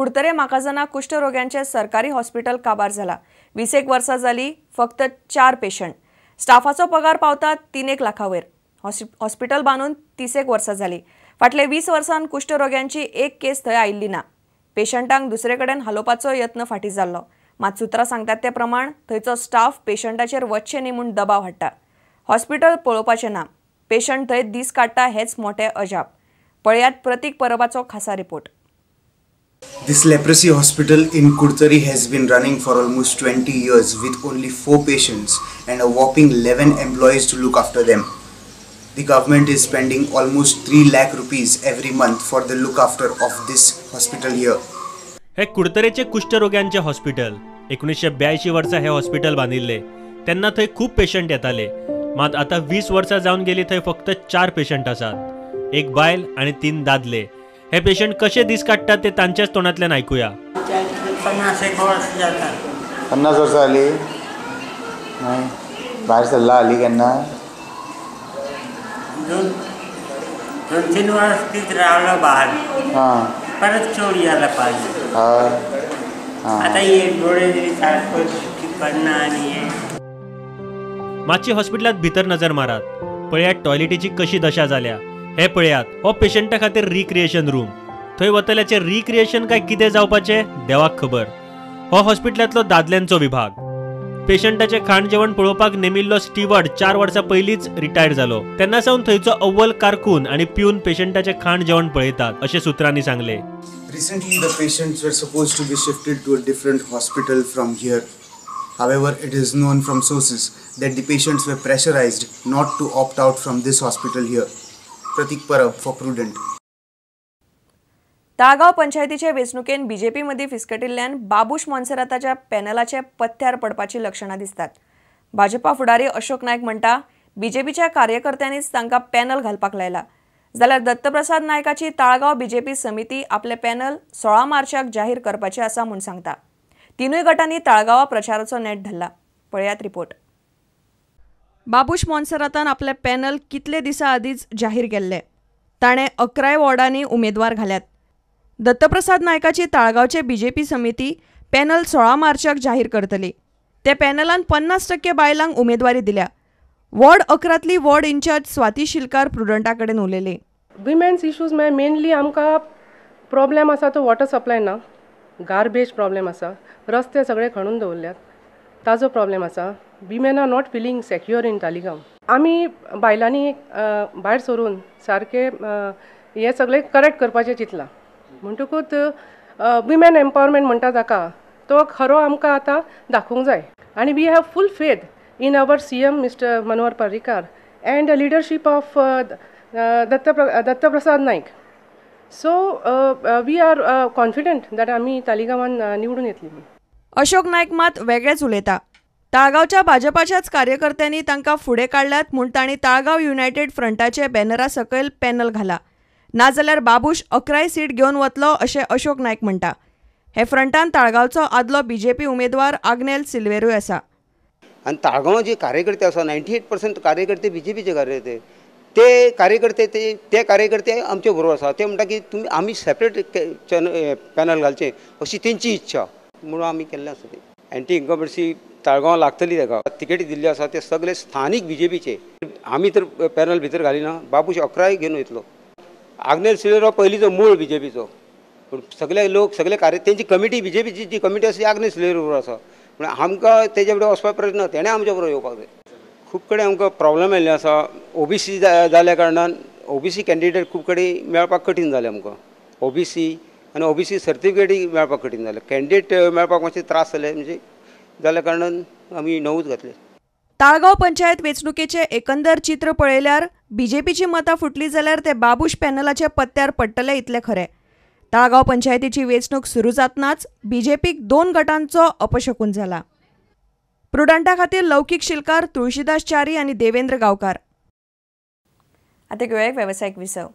कुडतरे माकाझाना कुष्ठरोग्यांचे सरकारी हॉस्पिटल काबार जाला. 20 वर्सां जाली फक्त 4 पेशंट. स्टाफाचो पगार पावता 3 लाखा वयर. हॉस्पिटल बांदून 30 वर्सां जाली. फाटले 20 वर्सां कुष्ठरोग्यांची एक केस थंय आयिल्ली ना. पेशंटांक दुसरे कडेन हालोवपाचो यत्न फाटीं जाल्लो. मात सुत्रां सांगतात ते प्रमाण थंयचो स्टाफ पेशंटाचेर वचचें न्ही म्हूण दबाव हाडटा. हॉस्पिटल पळोवपाचें ना, पेशंट थंय दीस काडटा हेच मोठे अजाप. पळयात प्रतीक परबाचो खासा report. This leprosy hospital in Curtorim has been running for almost 20 years with only 4 patients and a whopping 11 employees to look after them. The government is spending almost 3 lakh rupees every month for the look after of this hospital here. हे कुडतरेचे कुष्ठरोग्यांचे hospital 1982 वर्सा हे hospital बांदिल्ले तेन्ना थंय खूब patient येताले. मात आता 20 वर्सां जावन गेली थंय फक्त 4 पेशंट आसात, एक बायल आनी 3 दादले. हे पेशंट कशे दीस काडटात ते तांच्याच तोंडांतल्यान आयकुया. 50 वर्स जाता. 50 वर्सां जाली भायर सरला हाली केन्ना? 2-3 वर्स तीच रावलो भायर, परत चोरी जाला पाहिजे. आता हे डोळे सारको पडना आनी हे. मातशी हॉस्पिटलात भितर नजर मारात, पळयात टॉयलेटीची कशी दशा जाल्या. हे पळयात, हो पेशंटा खातीर रिक्रिएशन रूम. थंय वतल्याचे रिक्रिएशन काय कितें जावपाचें देवाक खबर. हो हॉस्पिटलांतलो दादल्यांचो विभाग. पेशंटाचें खाण जेवण पळोवपाक नेमिल्लो स्टीवर्ड 4 वर्सां पयलींच रिटायर्ड जालो. तेन्ना सावन थंयचो अव्वल कारकून आनी प्यून पेशंटाचें खाण जेवण पळयतात अशें सुत्रांनी सांगलें. Recently, the patients were supposed to be shifted to a different hospital from here. However, it is known from sources that the patients were pressurized not to opt out from this hospital here. Pratik Parab for Prudent. Taleigao पंचायतीचे वेंचणुकेन BJP मदीं फिसकटिल्ल्यान बाबूश मोन्सेराताच्या पॅनलाचे पथ्यार पडपाची लक्षणां दिसतात. भाजपा फुडारी अशोक नायक म्हणटा बीजेपीच्या कार्यकर्त्यांनीच तांकां panel घालपाक लायला. जाल्यार दत्तप्रसाद नायकाची ताळगांव बीजेपी समिती आपले पॅनल 16 मार्चाक जाहीर करपाचे आसा म्हूण सांगता. तिनूय गटांनी ताळगांवा प्रचाराचो नेट धरला. पळयात रिपोर्ट. बाबूश मोन्सेरातान आपले पॅनल कितले दिसां आदींच जाहीर केल्ले. ताणें 11 वॉर्डांनी उमेदवार घाल्यात. दत्तप्रसाद नायकाची ताळगांवचे बीजेपी समिती पॅनल 16 मार्चाक जाहीर करतली. ते पॅनलान 50% बायलांक उमेदवारी दिल्या. वॉर्ड 11तली वॉर्ड इन्चार्ज स्वाती शिलकार प्रुडंटा कडेन उलयली. विमेन्स इश्यूज म्हळ्यार मेनली आमकां प्रॉब्लेम आसा तो वॉटर सप्लाय ना, गार्बेज प्रॉब्लेम आसा, रस्ते सगळे खणून दवरल्यात ताजो प्रॉब्लेम आसा. Women are not feeling secure in Taleigao. आमी बायलांनी भायर सरून सारकें हें सगळें करेक्ट करपाचें चिंतलां. म्हणटकूच विमेन एम्पावरमेंट म्हणटा ताका तो खरो आमकां आतां दाखोवंक जाय. आनी we have full faith in our CM Mister Manohar Parrikar and the leadership of Dattaprasad Naik. So we are confident that आमी तालिगांवान निवडून येतली. अशोक नायक मात वेगळेच उलयता. ताळगांवच्या भाजपाच्याच कार्यकर्त्यांनी तांकां फुडें काडल्यात म्हूण तांणी ताळगांव युनायटेड फ्रंटाचे बॅनरा सकयल पॅनल घाला. नाजाल्यार बाबूश 11 सीट घेवन वतलो अशें अशोक नायक म्हणटा. हे फ्रंटान ताळगांवचो आदलो बीजेपी उमेदवार आग्नेल सिल्वेरूय आसा. आनी ताळगांव जे कार्यकर्ते आसा 98% कार्यकर्ते बीजेपीचे कार्यकर्ते, ते कार्यकर्ते ते कार्यकर्ते आमचे बरोबर आसा. ते म्हणटा की तुमी आमी सेपरेट पॅनल घालचें अशी तेंची इच्छा म्हणून आमी केल्लें आसा. ते एंटी इन्कम्बन्सी ताळगांव लागतली, ताका तिकेटी दिल्ली आसा ते सगळे स्थानीक बीजेपीचे. आमी तर पॅनल भितर घालिना, बाबूश 11 घेवन वयतलो. आग्नेल सिल्वेरो पयलींचो मूळ बीजेपीचो, पूण सगळे लोक सगळे कार्य तेंची कमिटी बीजेपीची जी कमिटी आसा ती आग्नेल सिल्वेरो बरोबर आसा. पूण आमकां तेजे बरोबर वचपाक प्रश्न ना, तेणें आमच्या बरोबर येवपाक जाय. खूब कडेन आमकां प्रॉब्लम आयिल्ले आसा. ओबीसी जाल्या कारणान ओबीसी कॅन्डिडेट खूब कडेन मेळपाक कठीण जालें आमकां. ओबीसी आनी ओबीसी सर्टिफिकेटूय मेळपाक कठीण जालें. कॅन्डिडेट मेळपाक मातशे त्रास जाले म्हणजे जाल्या कारणान आमी नवूच घातले. ताळगांव पंचायत वेंचणुकेचे एकंदर चित्र पळयल्यार बीजेपीची मतां फुटली जाल्यार ते बाबूश पॅनलाचे पत्त्यार पडटले इतलें खरें. ताळगांव पंचायतीची वेंचणूक सुरू जातनाच बीजेपीक 2 गटांचो अपशकून जाला. प्रुडंटा खातीर लौकीक शिलकार, तुळशीदास च्यारी आनी देवेंद्र गांवकार. आतां घेवया एक वेवसायीक विसव.